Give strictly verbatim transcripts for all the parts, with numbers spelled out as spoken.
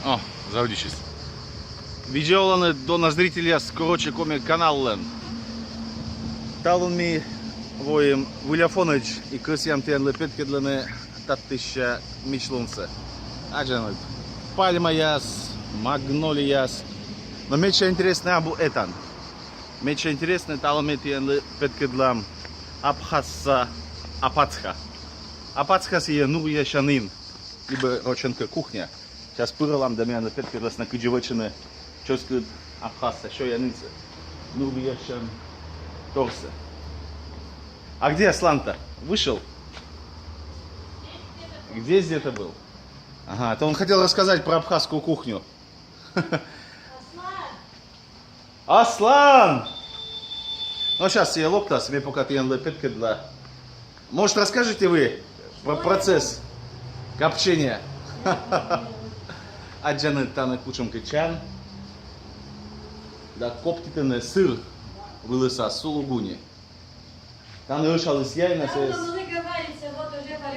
О, заводитесь. Видза оланныд, дона зрительяс, «Короче Коми» каналлӧн. Талун ми воим Выль Афонысь и кӧсъям тіянлы петкӧдлыны татысся мичлунсӧ. Аддзанныд, пальмаяс, магнолияс. Но медся интереснӧй абу этан. Медся интереснӧй, талун ми тіянлы петкӧдлам абхазса апацха. Апацха — сійӧ нуръясянін, либӧ рочӧн кӧ кухня. Час пыралам да миянлы петкӧдласны, кыдзи вӧчӧны чӧскыд абхазса сёянінсӧ, нуръясян торсӧ. А где Аслан-то? Вышел? Здесь где-то был. Ага, то он хотел рассказать про абхазскую кухню. Аслан! Ну, сейчас я локтас, ме пока тіянлы петкӧдла. Может, расскажете вы про процесс копчения? Аддзанныд, тані кутшӧмкӧ чан. Да коптитӧны сыр вылысас сулугуни. Тані ӧшаліс яй на сійӧс.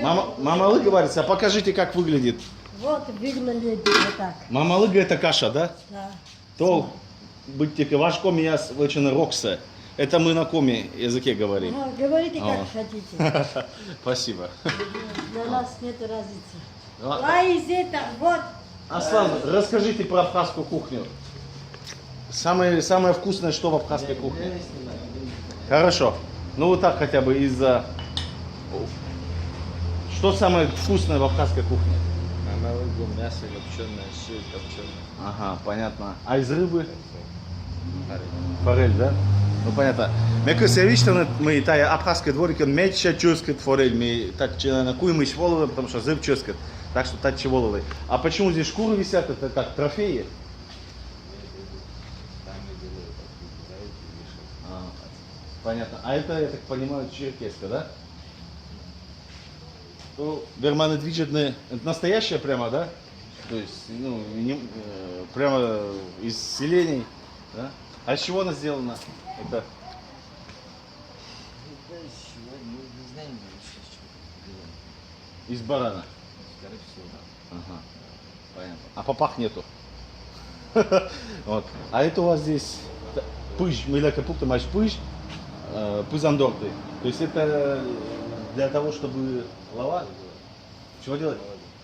Мама, мамалыга варится. А покажите, как выглядит. Вот выглядит вот так. Мамалыга — это каша, да? Да. То быттьӧкӧ важ комияс вӧчӧны роксӧ. Это мы на коми языке говорим. Ага, говорите, как хотите. Спасибо. Для нас нет разницы. А из этого, вот. Аслан, расскажите про абхазскую кухню. Самое, самое вкусное, что в абхазской кухне? Хорошо. Ну вот так хотя бы из-за... Что самое вкусное в абхазской кухне? Мамалыга, мясо копченое, сыр копченый. Ага, понятно. А из рыбы? Форель. Форель, да? Ну, понятно. Ме кӧсъя висьтавны, мый тайӧ абхазскӧй дворикын медся чӧскыд форель. Ми татчӧ на куимысь волывлім, потому что зэв чӧскыд. Так что татчӧ волывлӧй. А почему здесь шкуры висят? Это как трофеи? А, понятно. А это, я так понимаю, черкеска, да? Ну, верманныд видзӧдны, это настоящая прямо, да? То есть, ну, не, э, прямо из селений, да? А из чего она сделана? Это... Да из чего? Ну, не знаю, из чего. Из барана. Скорее всего, да. Ага. Понятно. А попах нету. Вот. А это у вас здесь т-, пызь, мыйла кӧ пуктӧмаӧсь, пызь, э, пызан дорті. То есть это для того, чтобы лаваш? Чего делать?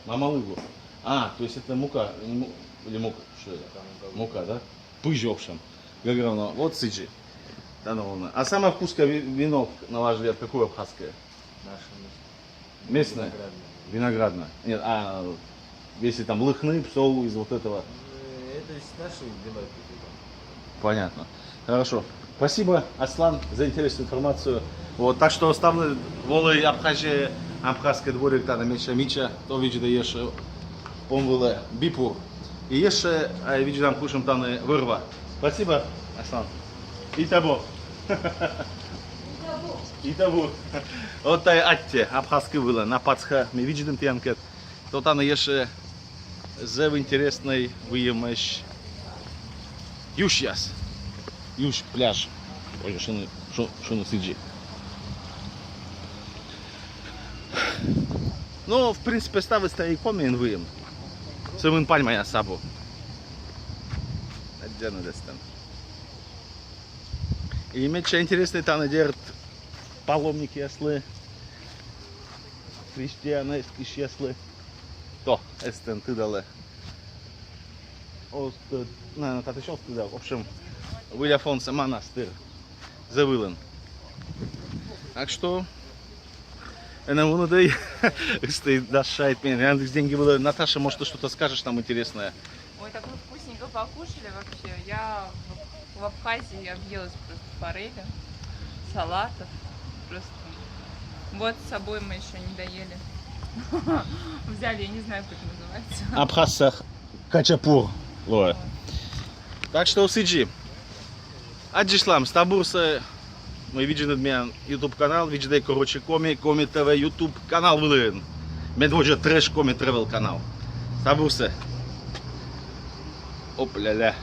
Мамалыгу. А, то есть это мука, или му-, или мука, что это? Мука, да? Пызь, в общем. Как равно. Вот сідзи. Да, ну ладно. А самое вкусное ви-, вино, на ваш взгляд, какое абхазское? Наше местное. Местное? Виноградное. Виноградное. Нет, а если там лыхны, псоу, из вот этого? Э, это из нашего делают. Понятно. Хорошо. Спасибо, Аслан, за интересную информацию. Вот, так что ставныд волӧй Абхазияӧ, абхазскӧй дворик, тані медся мича, то видзӧдӧй ещӧ, пом вылӧ Бипур. И ещӧ, а, видзӧдам, кутшӧм тані вӧр-ва. Спасибо, Аслан. И табу. И табу. Вот тайӧ аттьӧ абхазскӧй вылын, на пацха ми видзӧдім тіянкӧд. То тані ещӧ зэв интереснӧй выйӧмаӧсь юсьяс. Юсь пляж. Ой, шуны, шу-, шуны сідзи. Ну, в принципе, ставыс тай Комиын выйым. Сӧмын пальмаяс абу. Аддзанныд эстӧн. И медся интереснӧй тані, дерт, паломникъяслы, христиан эскысьяслы. То, эстӧн тыдалӧ. Оз тӧ-, наверно, татысь оз тыдав. В общем, Выль Афонса манастыр зэв ылын. Так что, энӧ вунӧдӧй, ыстӧй дас шайт меным Яндекс деньги вылӧ. Наташа, может, ты что-то скажешь нам интересное? Ой, так мы вкусненько покушали вообще. Я в, в Абхазии объелась просто форели, салатов. Просто вот с собой мы еще не доели. Взяли, я не знаю, как называется. Абхазса хачапур лоӧ. Так что сідзи. Аддзысьлам, став бурсӧ, мый видзӧдныд миян YouTube канал, видзӧдӧй «Короче Коми», Коми ТВ YouTube канал вылын. Медводдза трэш коми тревел канал. Став бурсӧ. Оп-ля-ля.